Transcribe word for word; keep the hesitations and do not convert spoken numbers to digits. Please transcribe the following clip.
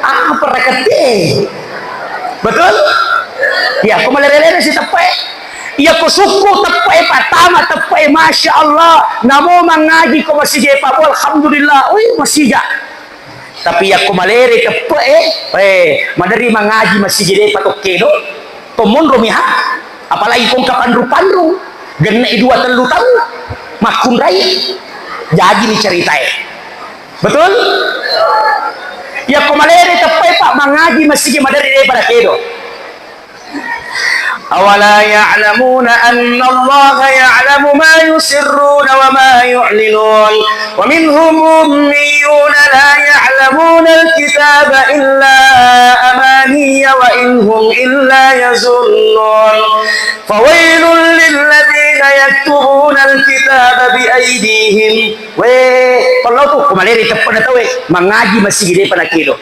Apa rakette? Betul? Iya, ko malere-lere si teppe'e. Iya, ko sukku teppe'e, Pak, tama teppe'e, Masya Allah. Namo mangaji ko masija, Pak, alhamdulillah. Wih, masija. Tapi iya, ko malere teppe'e, eh, maderri mangaji masija, Pak, tokkedo. To monro miha, apalagi ko engka panru-panru, genne'i dua tellu taung, makkunrai, jajini ceritae. Betul? Yakko malere teppe'e, Pak, mangaji masigi maderri daripada kedo. Awala ya'lamuna annallaha ya'lamu ma yusirruna wa ma yu'linun. Wa minhum ummiyuna la ya'lamuna al-kitaba illa amaniya wa in hum illa yazunnun. Fawailul lilladzina yaktubuna al-kitaba bi aidihim. We, pello tu, ko malere teppe'na tauwe, mangaji masigi depa nakedo.